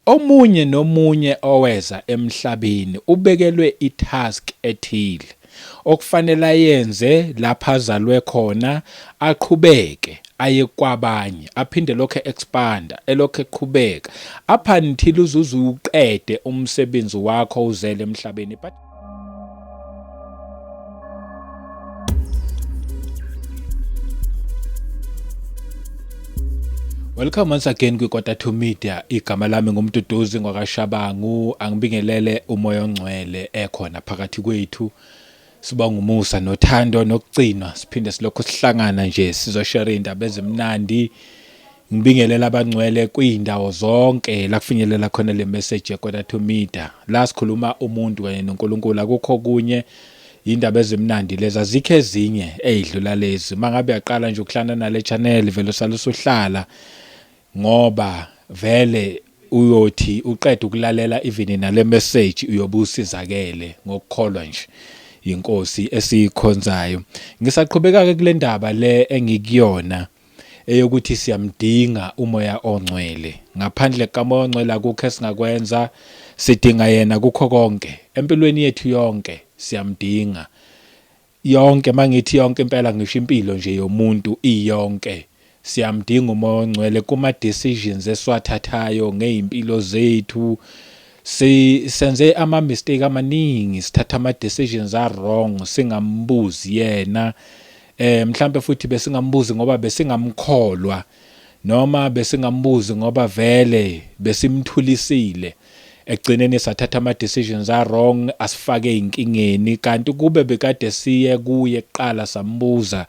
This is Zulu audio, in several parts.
Omunye nomunye oweza emhlabeni ubekelwe i-task ethile okufanele ayenze lapha azalwe khona, aqhubeke aye kwabanye, aphinde lokhu expanda, elokhu eqhubeka up until uze uqede umsebenzi wakho uzele emhlabeni. But Welcome once again kwiKota 2 Media. Igama lami nguMduduzi ngwakaShabangu. Angibingelele umoya ongcwele ekhona phakathi kwethu. Sibonga umusa nothando nokugcinwa. Siphinde silokhu sihlangana nje sizoshare indaba ezimnandi. Ngibingelela abangcwele kuyindawo zonke la kufinyelela khona le message yeKota 2 Media. La sikhuluma umuntu kanye noNkulunkulu, akukho kunye. Indaba ezimnandi lezi, azikho ezinye ezidlula lezi. Mangabe yaqala nje ukuhlana nale channel vele usale usuhlala, ngoba vele uyothi uqeda ukulalela even nale message uyobe usizakele ngokukholwa nje inkosi esiyikhonzayo. Ngisaqhubeka ke kule ndaba le engikuyona eyokuthi siyamdinga umoya ongcwele. Ngaphandle kukamoya ongcwele akukho esingakwenza, sidinga yena kukho konke. Empilweni yethu yonke siyamdinga. Yonke, mangithi yonke impela ngisho impilo nje yomuntu iyonke. Siyamdinga umoya ongcwele kuma decisions esiwathathayo ngezimpilo zethu. Senze ama mistake amaningi, sithatha ama decisions a wrong singambuzi yena. Mhlambe futhi besingambuzi ngoba besingamkholwa, noma besingambuzi ngoba vele besimthulisile. Ekugcineni sathatha ama decisions a wrong asifake ezinkingeni, kanti kube bekade siye kuye kuqala sambuza,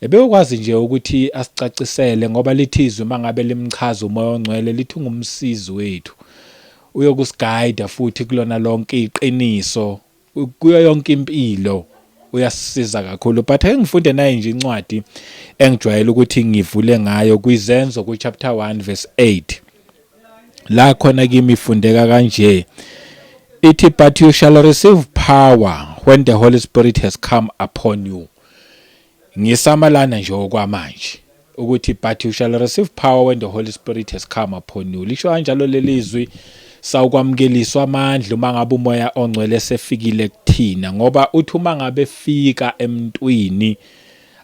ebeyokwazi nje ukuthi asicacisele, ngoba lithi izwi mangabe limchaza umoya ongcwele lithi ungumsizi wethu, uyokusiguide futhi kulona lonke iqiniso, kuyo yonke impilo uyasisiza kakhulu. But ake ngifunde naye nje incwadi engijwayele ukuthi ngivule ngayo kwiZenzo ku chapter 1 verse 8, la khona kimi ifundeka kanje, ithi, "But you shall receive power when the Holy Spirit has come upon you." Ngisamalana nje okwamanje ukuthi but you shall receive power when the Holy Spirit has come upon you. Lisho kanjalo lelizwi, sawukwamukeliswa amandla uma ngabe umoya ongcwele sefikile kuthina, ngoba uthi uma ngabe fika emntwini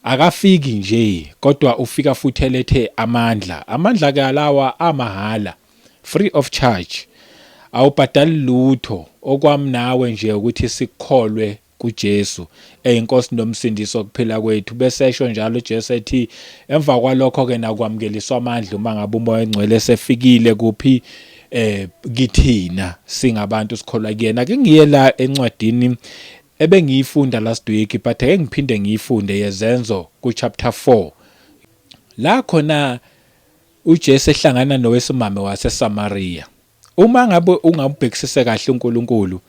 akafiki nje, kodwa ufika futhi elethe amandla. Amandla ke alawa amahala, free of charge, awubhadali lutho. Okwami nawe nje ukuthi sikholwe kuJesu eyiNkosi nomsindisi wokuphila kwethu. Bese esho njalo uJesu ethi emva kwalokho ke nakwamukeliswa amandla uma ngabe umoya ongcwele sefikile kuphi kithina singabantu sikholwa kuyena. Ake ngiye la encwadini ebengiyifunda last week, but ake ngiphinde ngiyifunde, yeZenzo ku chapter 4, la khona uJesu ehlangana nowesimame waseSamaria. Uma ngabe ungambhekisise kahle uNkulunkulu,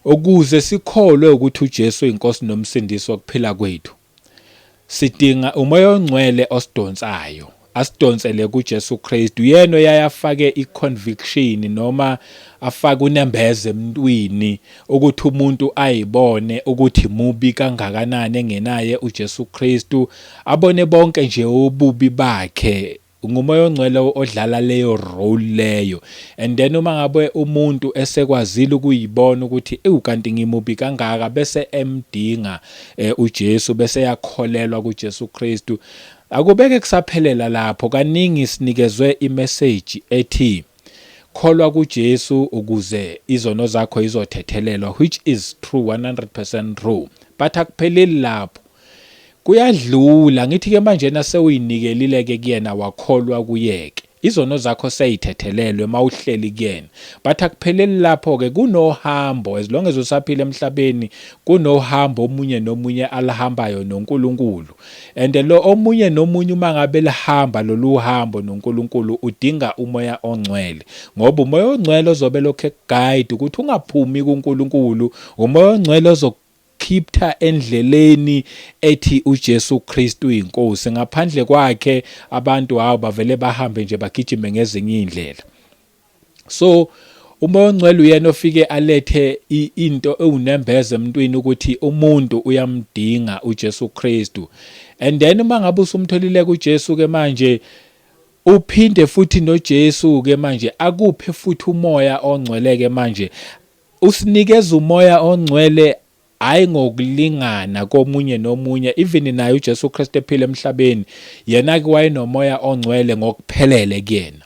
ukuze sikholwe ukuthi uJesu uyinkosi nomsindisi wokuphila kwethu, sidinga umoya ongcwele osidonsayo, asidonsele kuJesu Kristu. Yena oyaye afake i-conviction noma afake unembeza emntwini ukuthi umuntu ayibone ukuthi mubi kangakanani engenaye uJesu Kristu, abone bonke nje ububi bakhe. Ngumoya ongcwele odlala leyo role leyo. And then uma ngabe umuntu esekwazile ukuyibona ukuthi ewu kanti ngimubi kangaka, bese emdinga uJesu, bese yakholelwa kuJesu Kristu. Akubeke kusaphelela lapho. Kaningi sinikezwe imessage ethi kholwa kuJesu ukuze izono zakho izothethelelwa, which is true, 100% true, but akupheleli lapho, kuyadlula. Ngithi ke manje na sewuyinikelile ke kuyena, wakholwa kuyeke, izono zakho seyithethelelwe mawuhleli kuyena, but akupheleli lapho ke. Kunohambo, as long as usaphila emhlabeni kunohambo omunye nomunye alihambayo noNkulunkulu, and lo omunye nomunye uma ngabe lihamba lolu hambo noNkulunkulu udinga umoya ongcwele, ngoba umoya ongcwele ozobe lokho ekuguide ukuthi ungaphumi kuNkulunkulu, umoya ongcwele ozokukhipha endleleni ethi uJesu Kristu uyinkosi. Ngaphandle kwakhe abantu hawo bavele bahambe nje bagijime ngezinye indlela. So umoya ongcwele uyena ofike alethe into ewunembeza emntwini ukuthi umuntu uyamdinga uJesu Kristu. And then uma ngabe usumtholile kuJesu ke manje Uphinde futhi noJesu ke manje akuphe futhi umoya ongcwele ke manje. Usinikeza umoya ongcwele hayi ngokulingana komunye nomunye. Even naye uJesu Kristu ephila emhlabeni, yena ke wayenomoya ongcwele ngokuphelele kuyena,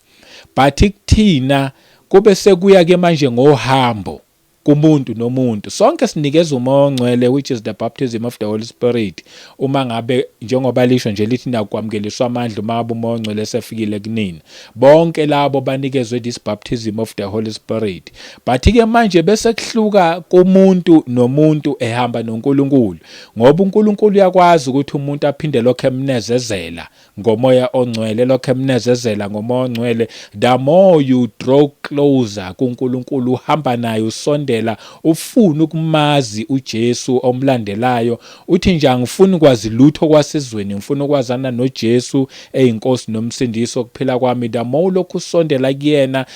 but kuthina kube sekuya ke manje ngohambo kumuntu nomuntu. Sonke sinikeza umoya ongcwele, which is the baptism of the Holy Spirit, uma ngabe njengoba lisho nje lithi nakwamukeliswa amandla uma ngabe umoya ongcwele esefikile kunina. Bonke labo banikezwe this baptism of the Holy Spirit, but ke manje bese kuhluka kumuntu nomuntu ehamba noNkulunkulu, ngoba uNkulunkulu uyakwazi ukuthi umuntu aphinde lokho emnezezela ngomoya ongcwele, lokho emnezezela ngomoya ongcwele. The more you draw closer kuNkulunkulu, uhamba naye, usondela, ufuna ukumazi uJesu omlandelayo, uthi nje angifuni kwazi lutho kwasezweni, ngifuna ukwazana noJesu eyinkosi nomsindisi okuphila kwami. The more ulokhu usondela kuyena,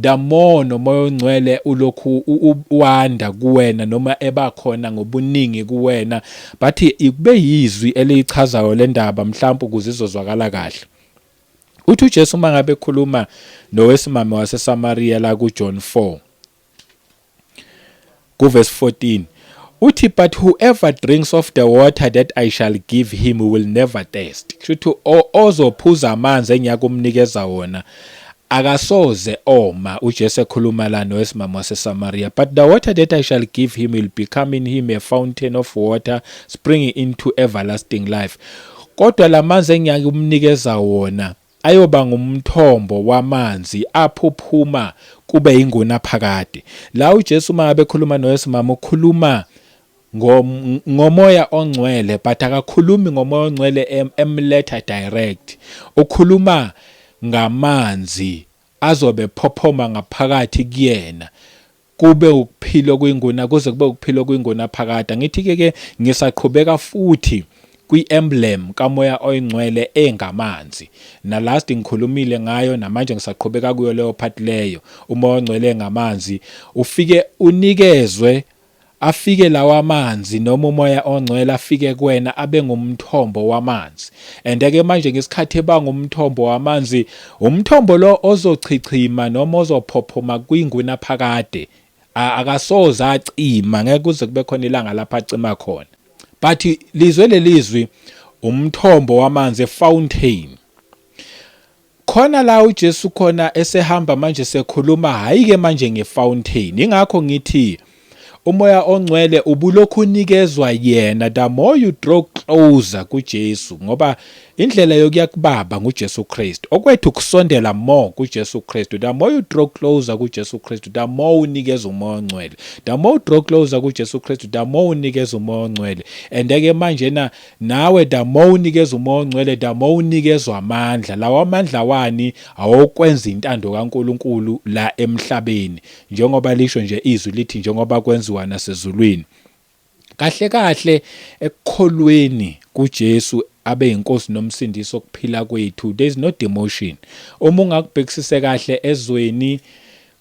the more nomoya ongcwele ulokhu wanda kuwena noma ebakhona ngobuningi kuwena. Bathi ikube yizwi eliyichazayo le ndaba mhlawumbe ukuze izozwakala kahle. Uthi uJesu uma ngabe ekhuluma nowesimame waseSamaria la kuJohn 4 kuverse 14, uthi, "But whoever drinks of the water that I shall give him will never thirst." Kusho ozophuza amanzi engiyakumnikeza wona akasoze oma. UJesu ekhuluma la nowesimame waseSamaria. "But the water that I shall give him will become in him a fountain of water springing into everlasting life." Kodwa lamanzi engiyakumnikeza wona ayoba ngumthombo wamanzi aphuphuma kube ingunaphakade. La uJesu uma ngabe ekhuluma nowesimame ukhuluma ngomoya ongcwele, but akakhulumi ngomoya ongcwele emletha direct. Ukhuluma ngamanzi azobe phophoma ngaphakathi kuyena kube ukuphila okuyinguna kuze kube ukuphila okuyinguna phakade. Ngithi ke ngisaqhubeka futhi kwi-emblem kamoya oyingcwele engamanzi. Na last ngikhulumile ngayo, namanje ngisaqhubeka kuyo leyo part leyo. Umoya ongcwele engamanzi, ufike unikezwe, afike lawa amanzi noma umoya ongcwele afike kuwena abe ngumthombo wamanzi. And ke manje ngesikhathi eba ngumthombo wamanzi, umthombo lo ozochichima noma ozophophoma kwinguna phakade, akasoze acima, ngeke kuze kube khona ilanga lapha acima khona. But lizwe lelizwi umthombo wamanzi, fountain. Khona la uJesu khona esehamba manje sekhuluma hayi ke manje ngefountain. Ingakho ngithi umoya ongcwele ubulokhu unikezwa yena the more you draw closer kuJesu, ngoba indlela yokuya kubaba nguJesu Kristu. Okwethu kusondela more kuJesu Kristu. The more you draw closer kuJesu Kristu, the more unikeza umoya ongcwele. The more you draw closer kuJesu Kristu, the more unikeza umoya ongcwele. And ke manje na nawe the more unikeza umoya ongcwele, the more unikezwa amandla. Lawa amandla wani? Awokwenza intando kaNkuluNkulu la emhlabeni, njengoba lisho nje izwi lithi njengoba kwenziwa nasezulwini. Kahle kahle ekukholweni kuJesu abe inkosi nomsindisi okuphila kwethu, there is no demotion. Uma ungakubhekisise kahle ezweni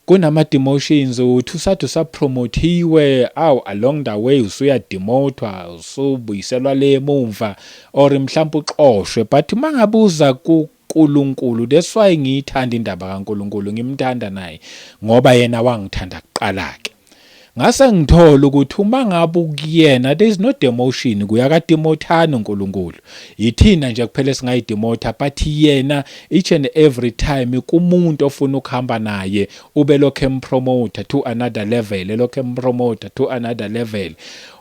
kunama demotions, uthi usathi usapromothiwe, aw, along the way usuyademotwa, usubuyiselwa le emumva or mhlawumbe uxoshwe. But mangabuza kuNkulunkulu, that's why ngiyithanda indaba kaNkulunkulu, ngimthanda naye ngoba yena wangithanda kuqala. Ke ngase ngithola ukuthi uma ngabe ukuyena there is no demotion kuya kademothana uNkulunkulu. Yithina nje kuphela singayidemotha, but yena each and every time kumuntu ofuna ukuhamba naye ube lokho empromoter to another level, elokho empromoter to another level,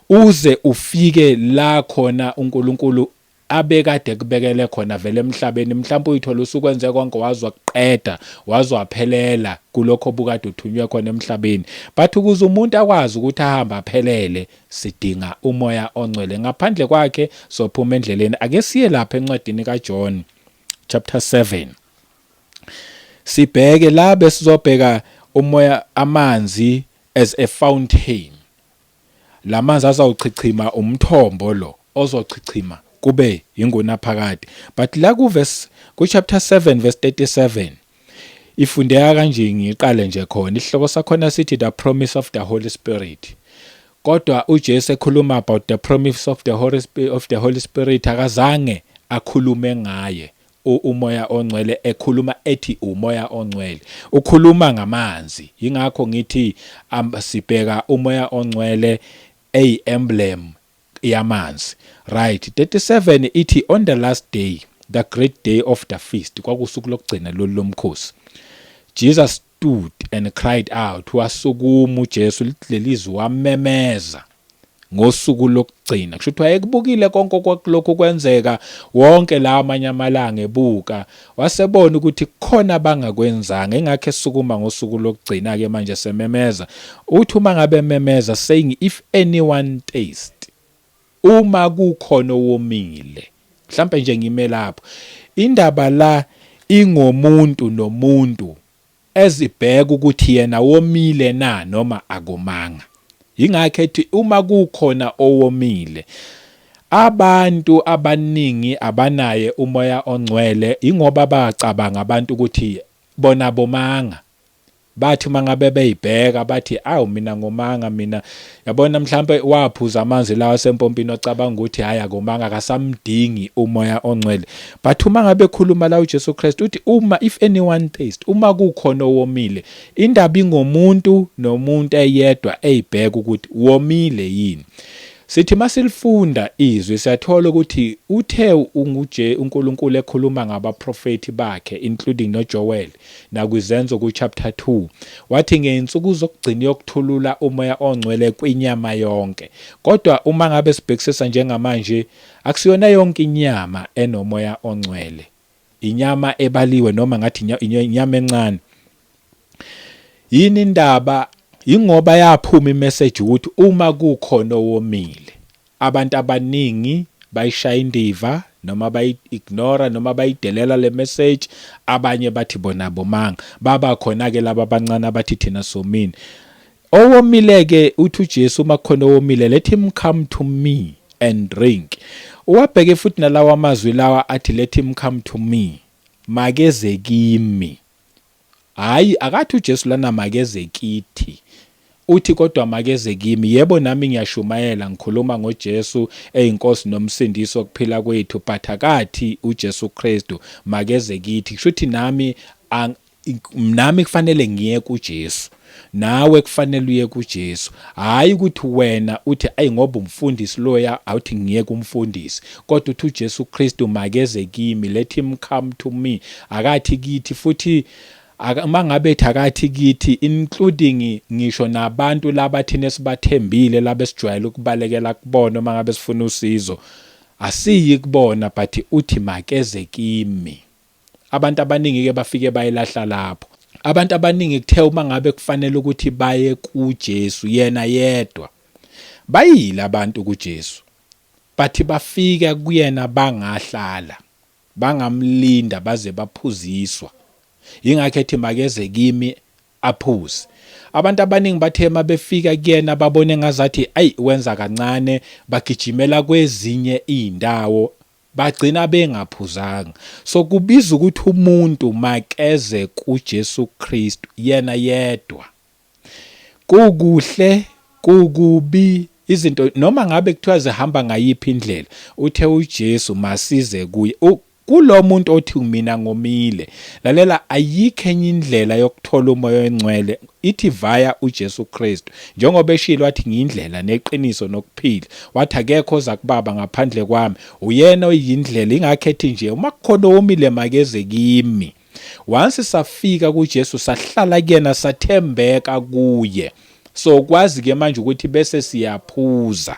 uze ufike la khona uNkulunkulu abekade kubekele khona vele emhlabeni. Mhlawumbe uyithola usukwenze konke, wazwa kuqeda, wazwaphelela kulokho obukade uthunywe khona emhlabeni. But ukuze umuntu akwazi ukuthi ahambe aphelele, sidinga umoya ongcwele. Ngaphandle kwakhe sophuma endleleni. Ake siye lapha encwadini kaJohn chapter 7, sibheke la besizobheka umoya, amanzi as a fountain. Lamanzi azawuchichima, umthombo lo ozochichima kube ingunaphakade. But la ku verse, ku chapter 7 verse 37, ifundeka kanje. Ngiqale nje khona, isihloko sakhona sithi "The promise of the Holy Spirit". Kodwa uJesu ekhuluma about the promise of the Holy Spirit, akazange akhulume ngaye. umoya ongcwele ekhuluma ethi umoya ongcwele, ukhuluma ngamanzi. Ingakho ngithi sibheka umoya ongcwele eyi emblem yamanzi. Right, 37 ithi, on the last day, the great day of the feast, kwakusuku lokugcina lolu lomkhosi, Jesus stood and cried out, wasukuma uJesu, lelizwi wamemeza ngosuku lokugcina. Kusho ukuthi wayekubukile konke okwakulokhu kwenzeka wonke la amanye amalanga ebuka, wasebona ukuthi kukhona abangakwenzanga, ingakho esukuma ngosuku lokugcina ke manje sememeza. Uthi uma ngabe ememeza, saying, if anyone thirst, uma kukhona owomile. Mhlambe nje ngime lapho, indaba la ingomuntu nomuntu ezibheka ukuthi yena womile na noma akomanga. Ingakho ethi uma kukhona owomile. Abantu abaningi abanaye umoya ongcwele ingoba bacabanga abantu ukuthi bona bomanga. Bathi mangabe beyibheka bathi, awu, mina ngomanga mina, yabona, mhlambe waphuza amanzi lawa asempompini, wacabanga ukuthi hayi, akomanga, akasamdingi umoya ongcwele. But uma ngabe ekhuluma la uJesu Kristu uthi uma, if anyone thirst, uma kukhona owomile, indaba ingomuntu nomuntu eyedwa eyibheka ukuthi womile yini. Sithi masilifunda izwi siyathola ukuthi uthe unguje uNkulunkulu ekhuluma ngabaprofeti bakhe, including noJoel nakwizenzo ku chapter 2, wathi ngeyinsuku zokugcina yokuthulula umoya ongcwele kwinyama yonke. Kodwa uma ngabe sibhekisisa njengamanje, akusiyona yonke inyama enomoya ongcwele, inyama ebaliwe noma ngathi inyama encane. Yini indaba? Ingoba yaphuma imessage ukuthi uma kukhona owomile, abantu abaningi bayishaya indiva noma bayi-ignora noma bayidelela le message. Abanye bathi bona bomanga, baba khona ke laba abancane abathi thina somini. Owomile ke, uthi uJesu uma kukhona owomile, let him come to me and drink. Uwabheke futhi nalawa amazwi lawa athi let him come to me, makeze kimi. Hayi, akathi uJesu lana makeze kithi, uthi kodwa makeze kimi. Yebo, nami ngiyashumayela, ngikhuluma ngoJesu eyinkosi nomsindisi wokuphila kwethu, but akathi uJesu Kristu makeze kithi. Kusho ukuthi nami kufanele ngiye kuJesu, nawe kufanele uye kuJesu. Hayi ukuthi wena uthi ayi, ngoba umfundisi loya, awuthi ngiye kumfundisi, kodwa uthi uJesu Kristu makeze kimi, let him come to me. Akathi kithi futhi. Mangabe ethi akathi kithi, including ngisho nabantu laba thina esibathembile, laba esijwayele ukubalekela kubona uma ngabe sifuna usizo, asiyi kubona, but uthi makeze kimi. Abantu abaningi ke bafike bayilahla lapho. Abantu abaningi kuthe uma ngabe kufanele ukuthi baye kuJesu yena yedwa, bayile abantu kuJesu, but bafika kuyena bangahlala, bangamlinda baze baphuziswa. Ingakho ethi makeze kimi aphuze. Abantu abaningi bathe mabefika kuyena babone ngazathi ayi, wenza kancane, bagijimela kwezinye izindawo, bagcina bengaphuzanga. So kubiza ukuthi umuntu makeze kuJesu Kristu yena yedwa. Kukuhle, kukubi, izinto noma ngabe kuthiwa zihamba ngayiphi indlela, uthe uJesu masize kuye. Kulo muntu othi mina ngomile, lalela, ayikho enye indlela yokuthola umoya ongcwele, ithi via uJesu Kristu. Njengoba eshilo wathi ngiyindlela neqiniso nokuphila, wathi akekho oza kubaba ngaphandle kwami, uyena oyindlela. Ingakho ethi nje uma kukhona owomile makeze kimi. Once safika kuJesu, sahlala kuyena, sathembeka kuye, so kwazi ke manje ukuthi bese siyaphuza.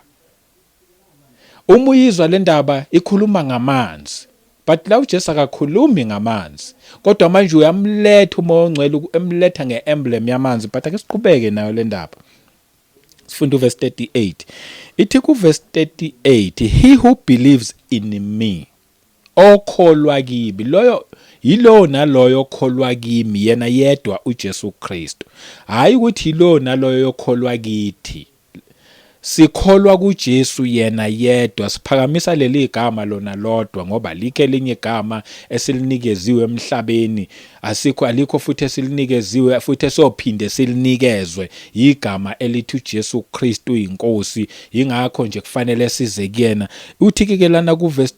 Uma uyizwa le ndaba ikhuluma ngamanzi, but la uJesu akakhulumi ngamanzi, kodwa manje uyamletha umoya ongcwele, emletha ngeemblem yamanzi. But ake siqhubeke nayo le ndaba, sifunda uverse 38. Ithi kuverse 38, he who believes in me, okholwa kimi, loyo yilowo naloyo okholwa kimi yena yedwa uJesu Kristu. Hayi ukuthi yilowo naloyo okholwa kithi. Sikholwa kuJesu yena yedwa, siphakamisa leli gama lona lodwa, ngoba likho elinye igama esilinikeziwe emhlabeni, asikho, alikho futhi esilinikeziwe futhi esophinde silinikezwe, igama elithi uJesu Kristu inkosi. Ingakho nje kufanele size kuyena. Uthi ke lana ku verse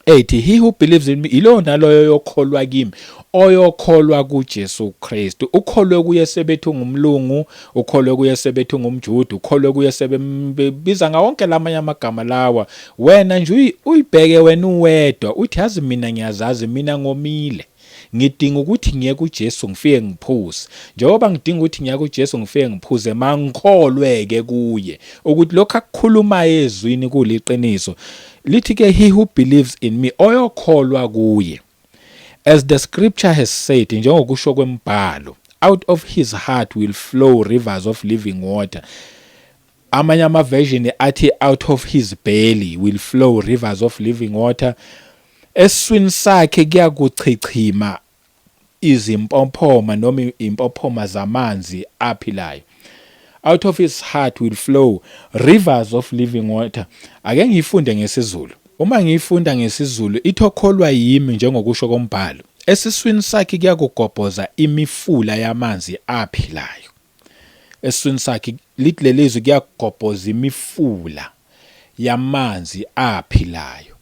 Ethi he who believes in me, ilo naloyo oyokholwa kimi, oyokholwa kuJesu Kristu, ukholwe kuye sebethu ngumlungu, ukholwe kuye sebethu ngumJuda, ukholwe kuye sebembiza ngawonke lamanye amagama lawa. Wena nje uyibheke wena uwedwa, uthi yazi mina ngiyazazi mina ngomile, ngidinga ukuthi ngiye kuJesu ngifike ngiphuze. Njengoba ngidinga ukuthi ngiye kuJesu ngifike ngiphuze, mangikholwe-ke kuye ukuthi lokhu akukhulumayo ezwini kuliqiniso. Lithi ke he who believes in me, oyokholwa kuye, as the scripture has said, njengokusho kwembhalo, out of his heart will flow rivers of living water. Amanye ama-version athi out of his belly will flow rivers of living water. Esiswini sakhe kuyakuchichima izimpophoma noma impophoma zamanzi aphilayo. Out of his heart will flow rivers of living water. Ake ngiyifunde ngesiZulu. Uma ngiyifunda ngesiZulu ithi okholwa yimi njengokusho kombhalo, esiswini sakhe kuyakugobhoza imifula yamanzi aphilayo. Esiswini sakhe, lithi lelizwi, kuyagobhoza imifula yamanzi aphilayo.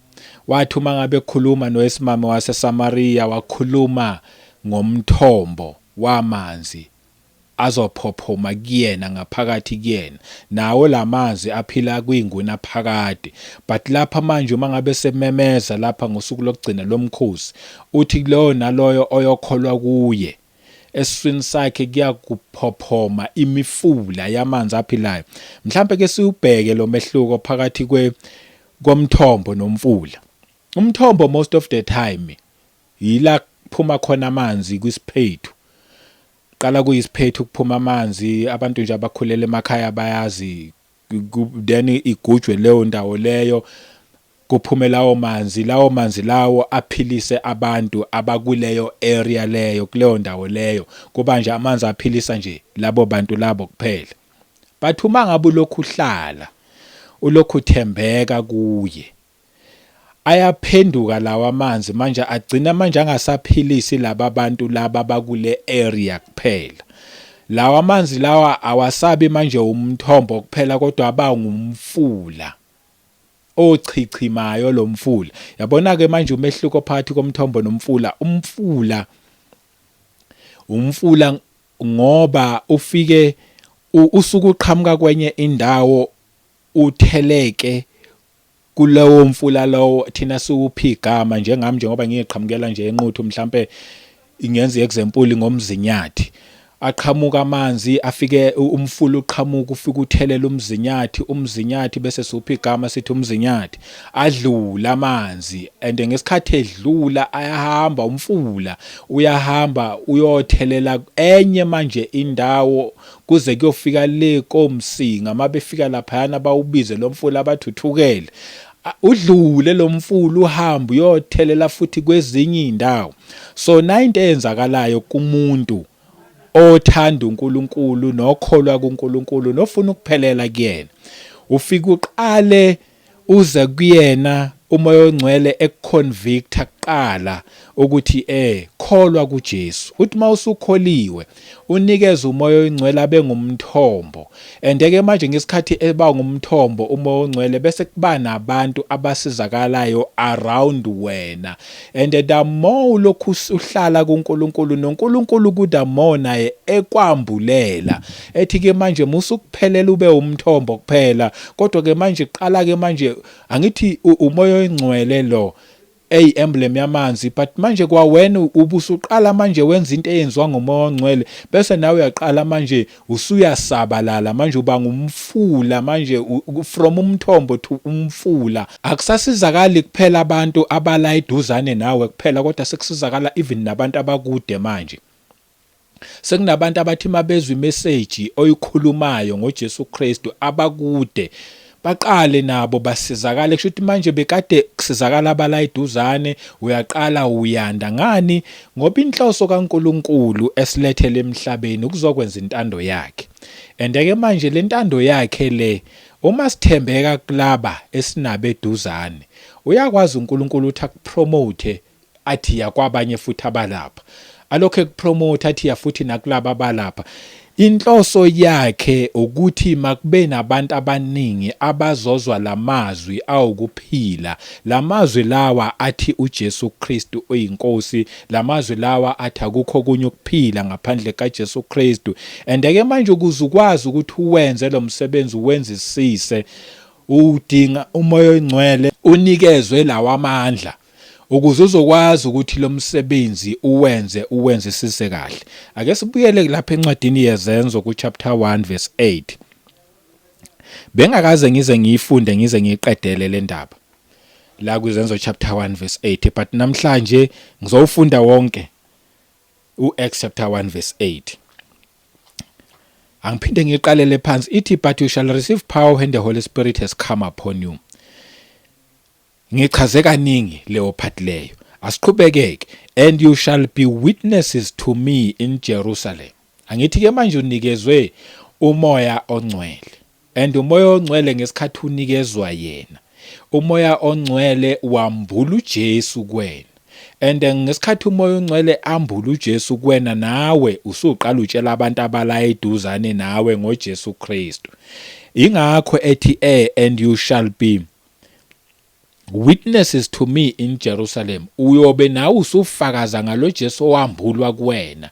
Wathi uma ngabe ekhuluma nowesimame waseSamariya, wakhuluma ngomthombo wamanzi azophophoma kuyena, ngaphakathi kuyena, nawo lamanzi aphila kwinguna phakade. But lapha manje uma ngabe sememeza lapha ngosuku lokugcina lomkhosi, uthi kuloyo naloyo oyokholwa kuye, esiswini sakhe kuyakuphophoma imifula yamanzi aphilayo. Mhlampe ke siwubheke lo mehluko phakathi kwe komthombo nomfula. Umthombo most of the time yila kuphuma khona amanzi kwisiphethu. Qala kuyisiphethu kuphuma amanzi, abantu nje abakhulela emakhaya bayazi, then igujwe leyo ndawo leyo, kuphume lawo manzi, lawo manzi lawo aphilise abantu abakuleyo area leyo, kuleyo ndawo leyo. Kuba nje amanzi aphilisa nje labo bantu labo kuphela. But uma ngabe ulokhu uhlala, ulokhu uthembeka kuye, ayaphenduka lawa manzi manje, agcina manje angasaphilisi laba bantu laba bakule area kuphela. Lawa manzi lawa awasabi manje umthombo kuphela, kodwa aba ngumfula ochichimayo lo mfula. Yabona ke manje umehluko phakathi komthombo nomfula. Umfula umfula ngoba ufike usuke uqhamuka kwenye indawo utheleke kulowo mfula lowo, thina siwuphi igama. Njengami, njengoba ngiqhamukela nje eNquthu, mhlambe ingenza example ngomzinyathi, aqhamuka amanzi afike, umfula uqhamuka ufike uthelela umzinyathi, umzinyathi bese siwuphi igama sithi umzinyathi. Adlula amanzi, and ngesikhathi edlula ayahamba, umfula uyahamba uyothelela enye manje indawo kuze kuyofika le koMsinga. Mabefika laphayana bawubize lo mfula abathuthukele, udlule lo mfula uhambe uyothelela futhi kwezinye indawo. So na into eyenzakalayo kumuntu othanda uNkulunkulu nokholwa kuNkulunkulu nofuna ukuphelela kuyena, ufika uqale uze kuyena, uMoya oNgcwele ekuconvicta kuqala ukuthi kholwa kuJesu. Uthi mawusukholiwe unikeze uMoya oNgcwele abe ngumthombo, and ke manje ngesikhathi eba ngumthombo uMoya oNgcwele, bese kuba nabantu abasizakalayo around wena. And the more ulokhu uhlala kuNkulunkulu noNkulunkulu ku the more naye ekwambulela, ethi ke manje musukuphelela ube umthombo kuphela, kodwa ke manje qala ke manje, angithi uMoya oNgcwele lo eyi emblem yamanzi, but manje kwawena ubusuqala manje wenza into eyenziwa ngoMoya oNgcwele, bese nawe uyaqala manje usuyasabalala, manje uba ngumfula manje, from umthombo to umfula. Akusasizakali kuphela abantu abala eduzane nawe kuphela, kodwa sekusizakala even nabantu abakude. Manje sekunabantu abathi mabezwa imessage oyikhulumayo ngoJesu Kristu, abakude baqale nabo basizakale. Kusho ukuthi manje bekade kusizakala abala eduzane, uyaqala uyanda. Ngani? Ngoba inhloso kaNkuluNkulu esilethele emhlabeni ukuzokwenza intando yakhe, and ke manje le ntando yakhe le, uma sithembeka kulaba esinabo eduzane, uyakwazi uNkulunkulu ukuthi akupromote, athi ya kwabanye futhi abalapha, alokho ekupromote, athi ya futhi nakulaba abalapha. Inhloso yakhe ukuthi makube nabantu abaningi abazozwa lamazwi awukuphila, lamazwi lawa athi uJesu Kristu uyiNkosi, lamazwi lawa athi akukho okunye ukuphila ngaphandle kaJesu Kristu. And ke manje ukuze ukwazi ukuthi uwenze lo msebenzi uwenzisise, udinga uMoya oNgcwele unikezwe lawa amandla ukuze uzokwazi ukuthi lo msebenzi uwenze uwenzisise kahle. Ake sibuyele lapha encwadini yeZenzo ku chapter 1 verse 8. Bengakaze ngize ngiyifunde ngize ngiyiqedele le ndaba la kwiZenzo chapter 1 verse 8, but namhlanje ngizowufunda wonke uActs chapter 1 verse 8. Angiphinde ngiqalele phansi, ithi, "But you shall receive power when the Holy Spirit has come upon you." Ngichaze kaningi leyo part leyo. Asiqhubekeke. "And you shall be witnesses to me in Jerusalem." Angithi ke manje unikezwe uMoya oNgcwele, and uMoya oNgcwele ngesikhathi unikezwa yena, uMoya oNgcwele wambula uJesu kuwena, and ngesikhathi uMoya oNgcwele ambula uJesu kuwena, nawe usuqala utshela abantu abala eduzane nawe ngoJesu Kristu. Ingakho ethi "And you shall be witnesses to me in Jerusalem." Uyobe nawe usufakaza ngalo Jesu owambulwa kuwena,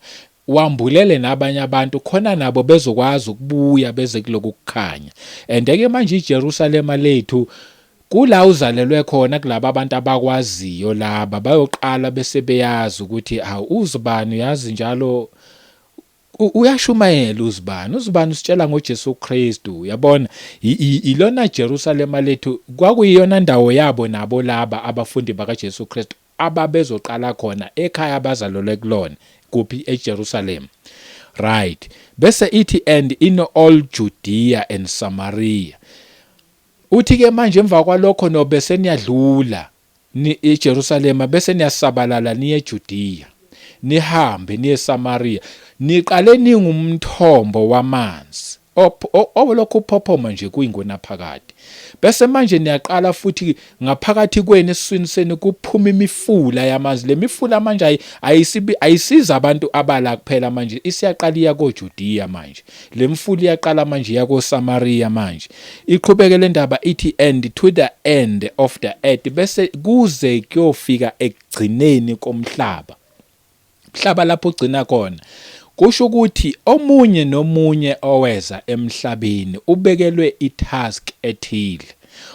wambulele nabanye abantu khona nabo bezokwazi ukubuya beze kuloku kukhanya. And ke manje iJerusalema lethu kula uzalelwe khona, kulaba abantu abakwaziyo, laba bayoqala bese beyazi ukuthi awu, uzibani uyazi njalo uyashumayela uzibani, uzibani usitshela ngoJesu Kristu. Uyabona, ilona Jerusalema lethu, kwakuyiyona ndawo yabo nabo laba abafundi bakaJesu Kristu ababezoqala khona ekhaya abazalelwe kulona. Kuphi? EJerusalem, right? Bese ithi, "And in all Judea and Samaria." Uthi ke manje emva kwalokho nobe seniyadlula ni eJerusalema, bese niyasabalala niye eJudea, nihambe niye eSamaria, niqale ningumthombo wamanzi olokhu uphophoma nje kuyingonaphakade. Bese manje niyaqala futhi ngaphakathi kwenu, esiswini senu kuphuma imifula yamanzi. Le mifula manje ayisibi ayisiza abantu abala kuphela, manje isiyaqala iya koJudea. Manje le mfula iyaqala manje iya koSamaria. Manje iqhubeke le ndaba, ithi, "And to the end of the earth." Bese kuze kuyofika ekugcineni komhlaba, mhlaba lapho ugcina khona. Kusho ukuthi omunye nomunye oweza emhlabeni ubekelwe itask ethile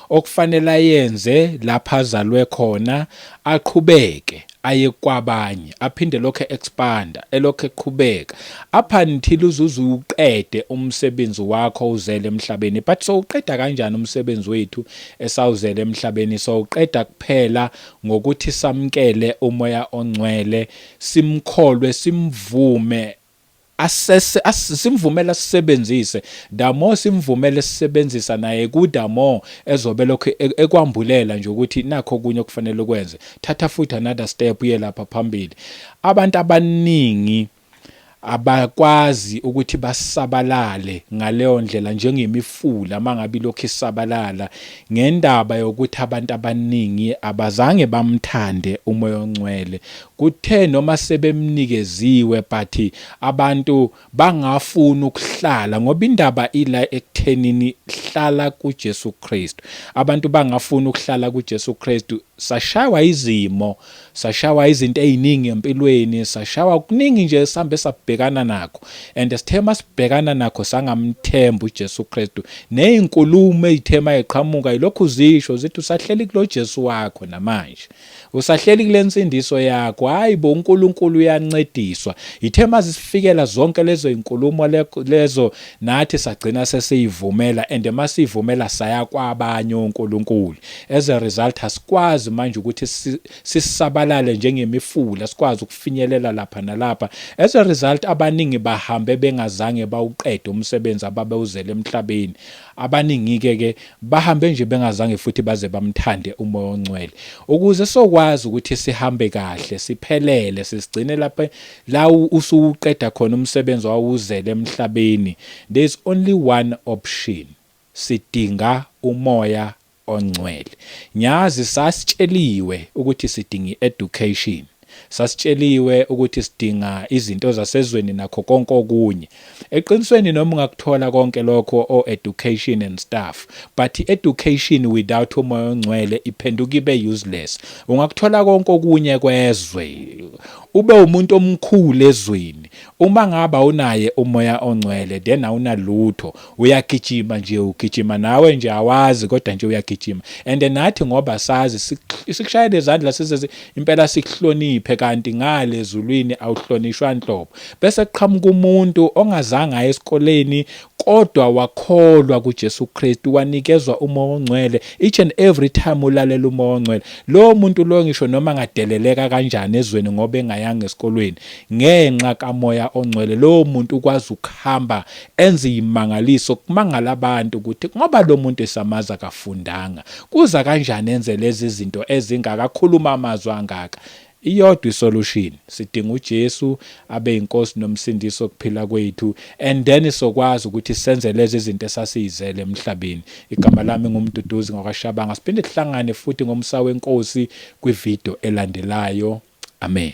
okufanele ayenze lapha azalwe khona, aqhubeke aye kwabanye, aphinde lokho expanda, elokho eqhubeka up until uzuze uqede umsebenzi wakho uzele emhlabeni. But so uqeda kanjani umsebenzi wethu esawuzele emhlabeni? So uqeda kuphela ngokuthi samkele uMoya oNgcwele, simkholwe, simvume asese simvumela sisebenzise. The more simvumele sisebenzisa naye, ku the more ezobe lokho ekwambulela nje ukuthi nakho okunye okufanele ukwenze, thatha futhi another step uye lapha phambili. Abantu abaningi abakwazi ukuthi basabalale ngaleyo ndlela njengemifula mangabe lokhu isabalala, ngendaba yokuthi abantu abaningi abazange bamthande uMoya oNgcwele. Kuthe noma sebemnikeziwe, but abantu bangafuni ukuhlala, ngoba indaba ila ekuthenini hlala kuJesu Kristu. Abantu bangafuni ukuhlala kuJesu Kristu. Sashawa izimo, sashawa izinto eziningi empilweni, sashawa kuningi nje sihambe sabhekana nakho, and sithe masibhekana nakho sangamthemba uJesu Kristu. Nezinkulumo ezithema eqhamuka yilokhu zisho zithi, "Usahleli kulo Jesu wakho namanje, usahleli kule nsindiso yakho, hayi bo, uNkulunkulu uyancediswa." Ithe mazisifikela zonke lezo inkulumo lezo, nathi sagcina sesiyivumela, and masivumela saya kwabanye oNkulunkulu. As a result, asikwazi manje ukuthi sisabalale njengemifula, sikwazi ukufinyelela lapha nalapha. As a result, abaningi bahambe bengazange bawuqede umsebenzi ababewuzele emhlabeni. Abaningi ke ke bahambe nje bengazange futhi baze bamthande uMoya oNgcwele. Ukuze sokwazi ukuthi sihambe kahle siphelele, sisigcine lapha la usuqeda khona umsebenzi wawuzele emhlabeni, there is only one option: sidinga uMoya oNgcwele. Nyazi sasitsheliwe ukuthi sidinga i-education. Sasitsheliwe ukuthi sidinga izinto zasezweni nakho konke okunye. Eqinisweni noma ungakuthola konke lokho o education and stuff, but education without uMoya oNgcwele iphenduka ibe useless. Ungakuthola konke okunye kwezwe, ube umuntu omkhulu ezweni, uma ngabe awunaye uMoya oNgcwele then awunalutho. Uyagijima nje, ugijima nawe nje awazi, kodwa nje uyagijima. And nathi ngoba sazi sikushayele izandla size impela sikuhloniphe, kanti ngale ezulwini awuhlonishwa nhlobo. Bese kuqhamuka umuntu ongazange aye esikoleni kodwa wakholwa kuJesu Kristu, wanikezwa uMoya oNgcwele. Each and every time ulalela uMoya oNgcwele, lowo muntu lo ngisho noma angadeleleka kanjani ezweni ngoba engayanga esikolweni, ngenxa kaMoya oNgcwele lowo muntu ukwazi ukuhamba enze imangaliso, kumangala abantu ukuthi ngoba lo muntu esamazi akafundanga, kuza kanjani enze lezi zinto ezingaka, akhuluma amazwi angaka. Iyodwa isolution, sidinga uJesu abe inkosi nomsindisi wokuphila kwethu, and then sokwazi ukuthi senze lezi zinto esasiyizele emhlabeni. Igama lami nguMduduzi ngwakaShabanga. Siphinde sihlangane futhi ngomsa weNkosi kwivideo elandelayo. Amen.